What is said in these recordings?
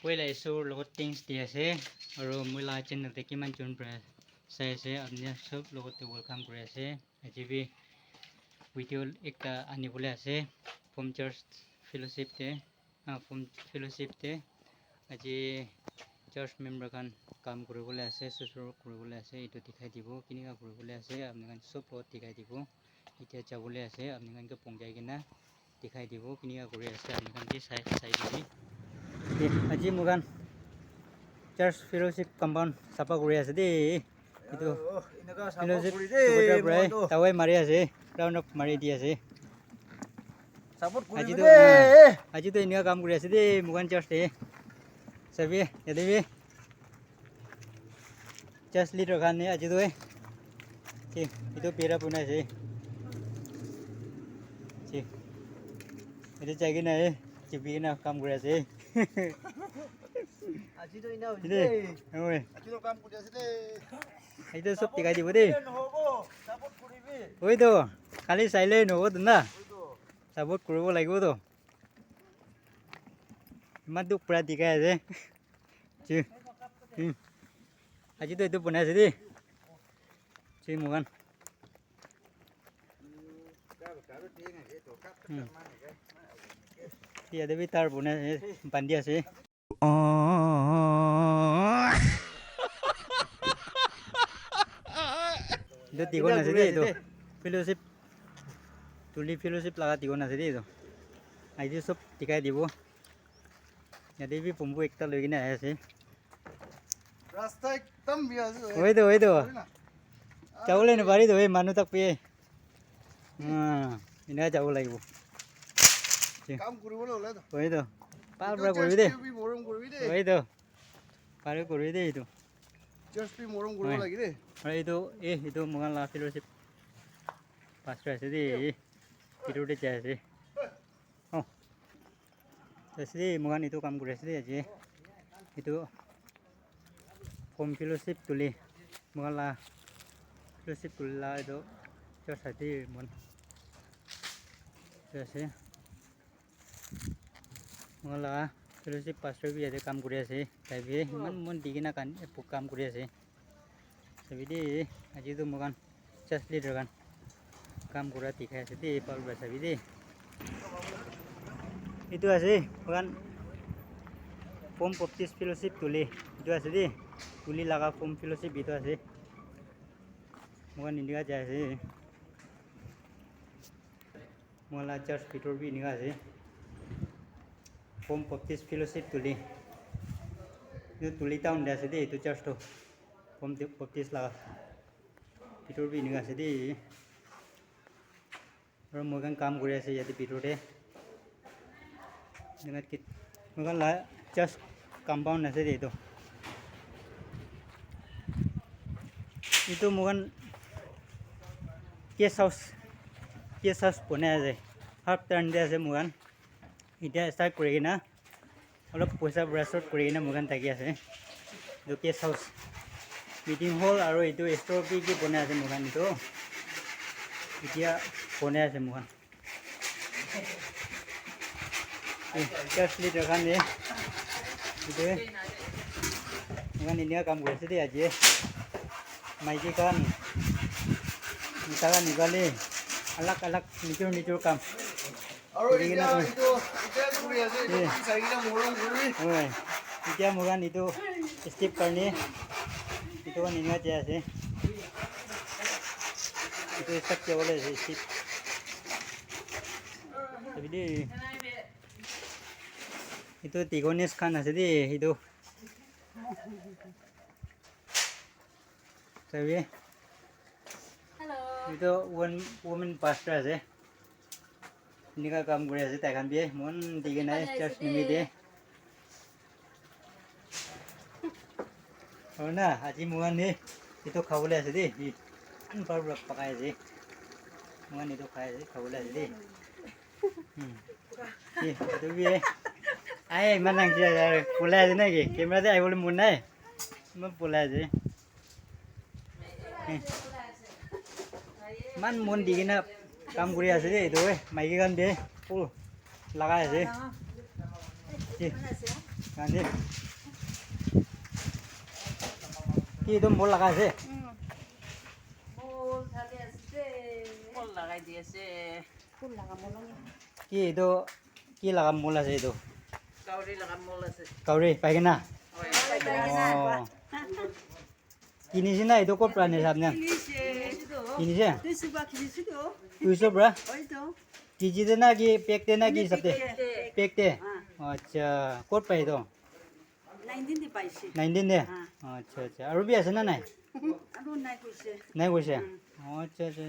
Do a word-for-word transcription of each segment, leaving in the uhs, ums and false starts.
Poila Isor logot thanks di ase, aru moi la channel te kiman jon pra sai ase, apni khan sob logot te welcome kuri ase. Aji bi video ekta ani bole ase, Phom Church Fellowship te, ah, Phom Fellowship te. Aji church member khan kam kuri bole ase, susur kuri bole ase, etu dikhai dibo, kinika kuri bole ase, apni khan sob logot dikhai dibo. Etia jabole ase, apni khan ke pongjai kena dikhai dibo, kinika kuri ase, apni khan ke sai, sai dibi. Aji moikhan church fellowship compound sapha kuri ase de. Etu fellowship supporter para dawai mari ase, round up mari di ase. Support kuri aji de. Aji to enika kam kuri ase de, moikhan church te. Sabi, yate bi. Church leader khan ne aji tu, eh, ki, etu bera bunai ase. Ki, etu jai kena, eh, chibi kena kam kuri ase. Aji tu ina hoise. Oi. Aji tu kam kuri ase de. Etu sob dikhai dibo de. Nohobo, support kuribi. Oi to, khali saile nohobo to na. Oi to. Support kuribo lagibo to. Iman duk pura dikhai ase. Chi. Hmm. Aji to etu bonai ase de. Chi moikhan. Hmm. Yate bi tar bonai ase, bandi ase. Etu dikon ase de etu. Fellowship. Tuli fellowship laga dikon ase de etu. Aji sob dikhai dibo. Yate bi bamboo ekta loi kena ahi ase. Rasta ekdam biya ase. Oi to, oi to. Oi na. Jabole nopari to, eh, manu tak pe. Ah, ena jabo lagibo. Kam kuribole hole to. Oi to. Par pura kuribi de. Church ke bi morom kuribi de. Oi to. Par kuribi de etu. Church bi morom kuribo lage de. Aru etu, eh, etu moikhan la fellowship pastor ase de. Bhitor te jai ase. Oh. Ase de, moikhan etu kam kuri ase de aji. Etu Phom Fellowship Tuli. Moikhan la fellowship Tuli la etu church ase de moikhan. Etu ase. Moikhan la fellowship pastor bi yate kam kuri ase. Tai bi eman mon di kena kan, kam kuri ase. Sabi de, aji tu moikhan church leader khan kam kura dikhai ase de, bhal para sabi de. Etu ase, moikhan Phom Baptist Fellowship Tuli. Etu ase de, Tuli laga Phom Fellowship etu ase. Moikhan India jai ase. Moikhan la church bhitor bi enika ase. Phom Baptist Fellowship Tuli. Etu Tuli town te ase de, etu church toh. Phom Baptist la bhitor bi enika ase de. Aru moikhan kam kuri ase yate bhitor te. Enika ki, moikhan la church compound ase de etu. Etu moikhan guest house, guest house bonai ase. Half turn te ase moikhan. Etia start kuri kena olop poisa para start kuri kena moikhan thaki ase. Etu guest house, meeting hall aru etu store ki ki bonai ase moikhan etu. Etia bonai ase moikhan. Eh, church leader khan de. Etu, moikhan enika kam kuri ase de aji. Maiki khan, mota khan, nibale, alag alag nijor nijor kam. Aru kuri kena etia, etia kuri ase, etu eh, khan sai kena morom kuri. Oi, etia moikhan etu step karne, etu khan enika jai ase. Etu step jabole ase, step. Sabi de. Etu deaconess khan ase de, etu. Sabi. Hello. Etu one woman pastor ase. Enika kam kuri ase tai khan bi. Mon dikhi nai church nimite. Aru na, aji moikhan ni etu khabole ase de. Iman bhal para pakai ase. Moikhan etu khai ase, khabole ase de. Hmm. Eh, etu bi eh. Ai, iman nang jia yar. Polai ase na ki? Camera te ahibole mon nai. Iman polai ase. Eh. Iman mon di kena kam kuri ase de, etu eh. Maiki khan de. Oh, lagai ase. Eh. Gandhi. Ki etu mol laga ase? Mol thali ase de. Mol lagai di ase. Phul laga mol ni. Ki etu, ki laga mol ase etu? Kauri laga mol ase. Kauri, pai kena? Hoi. Oh. Kinise na etu, kot pra anise apni khan? Kinise. Kinise? Duiso pra kinise to. Duiso pra? Hoi to. K G te na ki pack te na ki hisab te? Pack te. Pack te? Ah. Acha, kot pai etu? Nineteen te paise. Nineteen te? Ah. Acha, acha. Aru bi ase na nai? Aru nai koise. Nai koise? Mm. Acha, acha.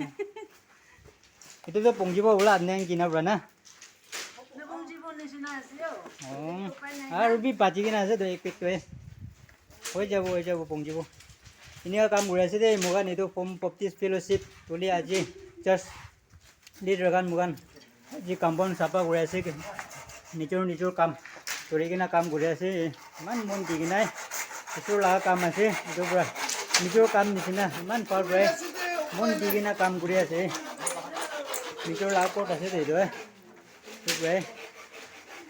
Etu to pongjibo bola apni khan kina pra na? Pongjibo nisina ase yo. Oh. Upai nai na. Aru bi bachi kena ase to ek pack to e. Hoi jabo, hoi jabo, pongjibo. Enika kam kuri ase de, moikhan etu Phom Baptist Fellowship tuli aji church leader khan moikhan aji compound sapha kuri ase, nijor nijor kam kuri kena kam kuri ase, eman mon di kena, isor laga kam ase, etu pra nijor kam nisina eman bhal pra mon di kena kam kuri ase, nijor laga kot ase de etu, etu pra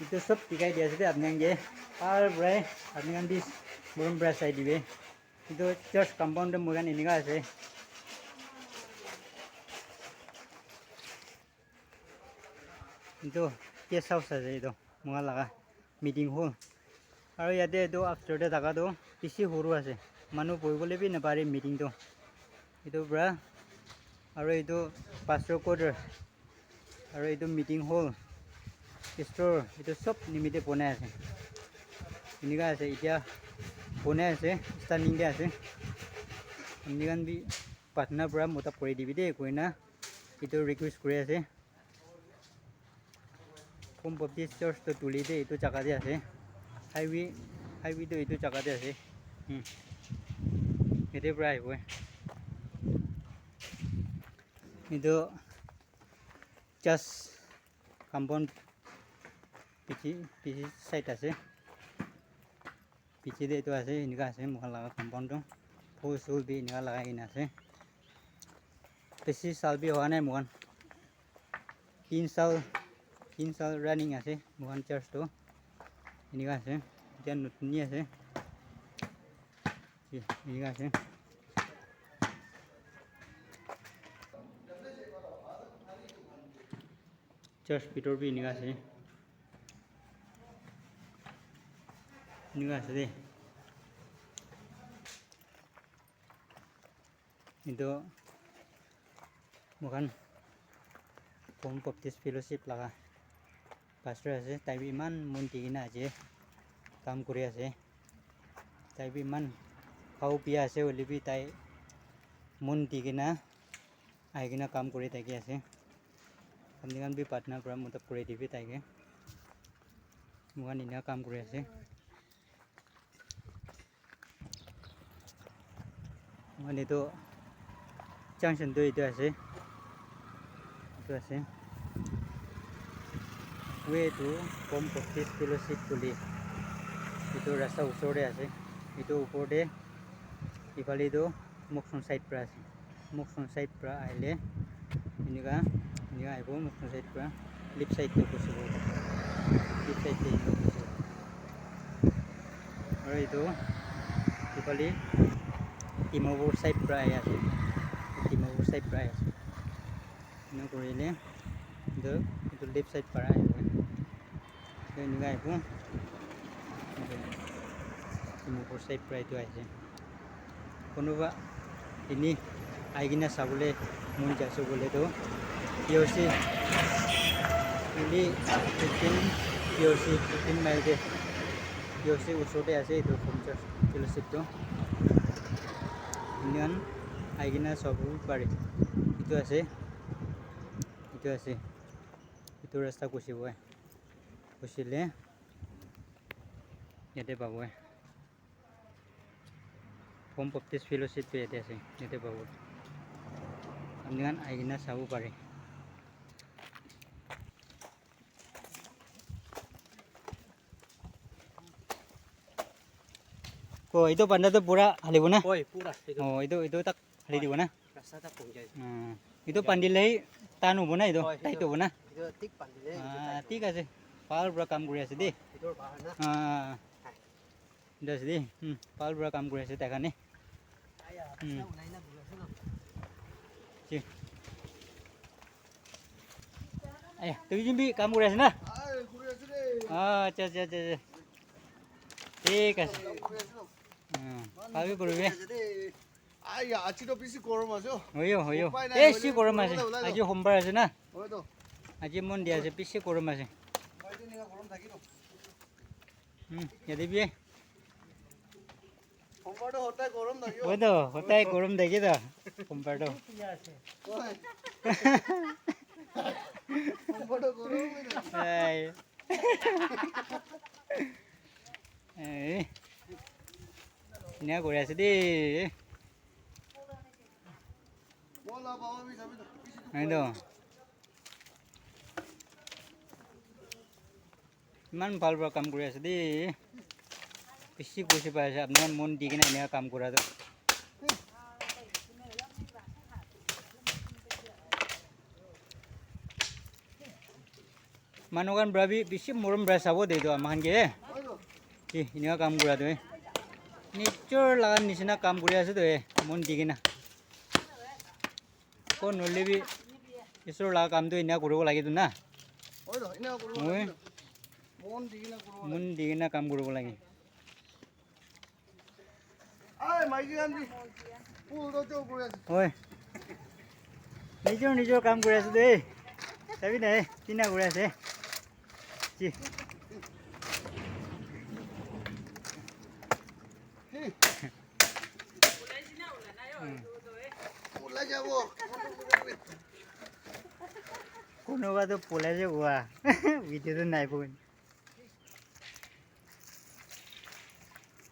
etu sob dikhai di ase de apni khan ke, bhal pra apni khan bi morom pra sai dibe. Etu church compound te moikhan enika ase. Etu guest house ase etu moikhan laga meeting hall. Aru yate etu after te thaka tu bishi horu ase. Manu bohi bole bi napare meeting tu. Etu pra aru etu pastor quarter. Aru etu meeting hall, store, etu sob nimite bonai ase. Enika ase, etiya bonai ase, standing te ase. Apni khan bi pratna pra mota kuri dibi de, koina etu request kuri ase. Phom Baptist Church to tuli te etu jaga te ase. Highway, highway to etu jaga te ase. Hmm. Yate pra ahibo. Etu just compound piche, piche side ase. Piche te etu ase, enika ase, moikhan laga compound tu. Phul sul bi enika lagai kena ase. Bishi saal bi howa nai moikhan. Tin saal, tin saal running ase, moikhan church tu. Enika ase, etiya notun hi ase. Enika ase. Church bitor bi enika ase. Enika ase de. Etu moikhan Phom Baptist Fellowship laga pastor ase, tai bi eman mon di kena ase, kam kuri ase. Tai bi eman khao pia ase, hoile bi tai mon di kena ahi kena kam kuri thaki ase. Apni khan bi pratna pra mota kuri dibi tai ke. Moikhan enika kam kuri ase. Mane tu junction tu etu ase, etu ase, way to Phom Baptist Fellowship kole etu rasta usor te ase. Etu upor te efale tu Mokson side para ase, Mokson side para ahile enika, enika ahibo Mokson side para left side te gusibo, left side te enika gusibo. Aru etu, etu phale Dimapur side para ahi ase, Dimapur side para ahi ase. Enika kuri le etu, etu left side para ahibo, etu enika ahibo, etu Dimapur side para etu ahi ase. Kunuba eni ahi kena sabole mon jai ase koile toh, P O C only fifteen, P O C fifteen mile te, P O C usor te ase etu Phom Church Fellowship toh. Eni khan ahi kena sabo pare. Etu ase, etu ase, etu rasta gusibo, gusile yate pabo. Phom Baptist Fellowship tu yate ase, yate pabo. Apni khan ahi kena sabo pare. Oh, etu banda tu pura halibo na? Hoi, pura. Etu, oh, etu, etu tak hali dibo na? Rasta tak pon jai. Hmm. Etu bandile tan hobo na etu? Hoi, tight etu hobo na? Etu thik bandile, etu ah, tight thik hobo. Ase. Bhal pura kam kuri ase de. Etu bahar na? Ah. Thak Ase de, hmm, bhal para kam kuri ase tai khan, eh. Hmm. Ji. Aya, tui jun bi kam kuri ase na? Ah, acha, acha, acha, acha. Thik ase. Hmm, bhal bi kuribi. Aya, aji to bishi gorom ase, oh. Hoyo, hoyo. Upai nai, beshi hoile gorom ase. Ulai lo. Aji sombar ase na? Hoi to. Aji mon dia ase, bishi gorom ase. Upai to nai, gorom thaki to. Hmm, yate bi. Sombar to hodai gorom thaki. Hoi to, hodai gorom thaki to. Sombar to. Hoi. Sombar to gorom hoi to. Ai. Eh. Enia kuri ase de. Ahi to. Iman bhal para kam kuri ase de. Bishi khushi pai ase apni khan mon di kena enia kam kura to. Manu khan para bi bishi morom para sabo de to ama khan ke. Ki enia kam kura to, eh. Nijor laga nishina kam kuri ase to, eh. Mon di kena. Kon hoile bi isor laga kam tu enia kuribo lage tu na. Hoi to, enia kuribo lage to. Mon di kena kuribo lage. Mon di kena kam kuribo lage. Ai, maiki khan bi. Pool to chau kuri ase. Hoi. Nijor, nijor kam kuri ase de. Sabi na, eh, tina kuri ase. Ji. Ulai jabo. Kunuba to polai jabo ah. Video to nai pon.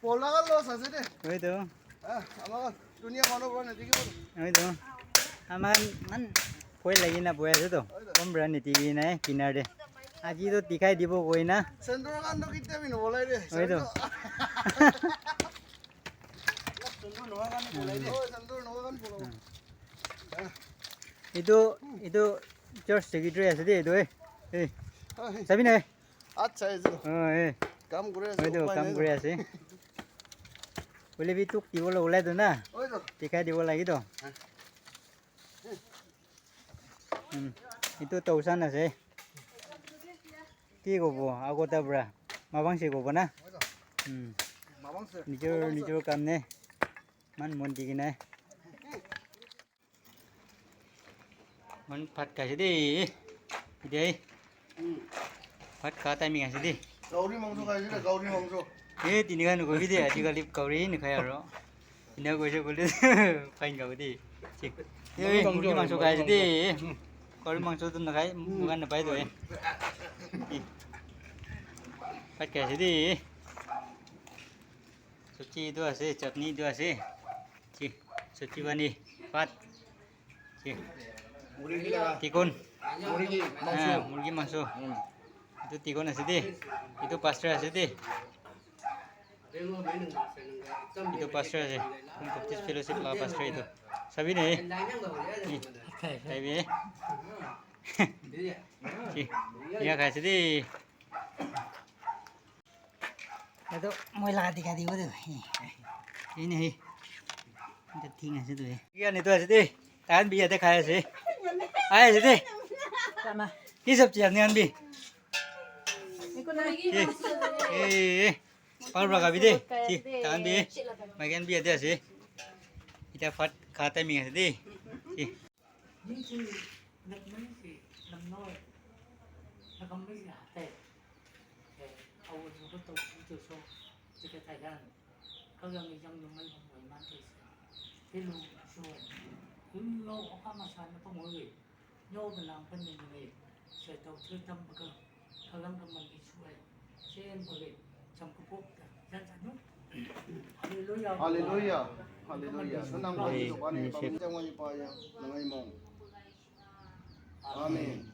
Pola lo sase de. Hoi to. Ah, ama dunia manu bana dikhi bol. Hoi to. Ama man koi lagi na boya to. Hoi to. Kom bra niti na kinar de. Aji to dikhai dibo koi na. Sendur khan to kitte bhi no bolai de. Hoi to. Sendur no khan bolai de. Oh, sendur no khan bolai. Itu, itu church secretary ase de, itu, eh. Eh. Sabi na, eh? Acha, itu. Oh, eh. Kam kuri ase, hoi to, upai kam nai to. Kuri ase. Hoile bi tuk dibo le ulai to na. Hoi to. Dikhai dibo lagi to. Hmm. Itu thousand ase. Ki kobo, agota bra. Mabang se kobo na. Hmm. Nijor, nijor kam ne. Man mon di kena. Man bhat khaise de. Ide. Bhat kha timing ase de. Gauri mangso khaise de, gauri mangso. Eh, tini khan kobi de, aji kali gauri nakhai aro. Ina koise kole fine kabo de. Thik. Eh, murgi mangso khaise de. Gauri mangso to nakhai, moikhan napai to, eh. Bhat khaise de. Sabji etu ase, chutney etu ase. Chi, sabji pani, bhat. Chi. Tikon. Ah, murgi mangso. Etu tikon ase de. Etu pastor ase de. Etu pastor ase. Baptist Fellowship la pastor etu. Sabi ne? Ni, sabi ne? Chi. Ina khaise de. Etu moi laga dikhai dibo de. Ei nahi. Etu thing ase tu, eh. Iya, netu ase de. Tahan bi yate khai ase. Ai ase de. Ki sabji apni khan bi? Eh, eh, eh. Bhal para khabi de. Ki, tahan bi. Maiki khan bi yate ase. Ita bhat kha time ase de. Ki. Ni chu nak mai si lam noi. Nakam mai si hate. Eh, awo chu ko to chu so. Chike thai dan. Ka yang yang yung mai bang mai man te si. Te lu chu. Lu lo ka ma sa na pa mo ye. Nyo da lang pen ni ni. Se to chu tam ba ka. Ka lang ka man ki chu ai. Sen ba le. Cham ko pok da. Yan sa no. Hallelujah. Hallelujah. Hallelujah. Sanang ko ni so pa ni pa. Jang wa ni pa ya. Nangai mong. Amen.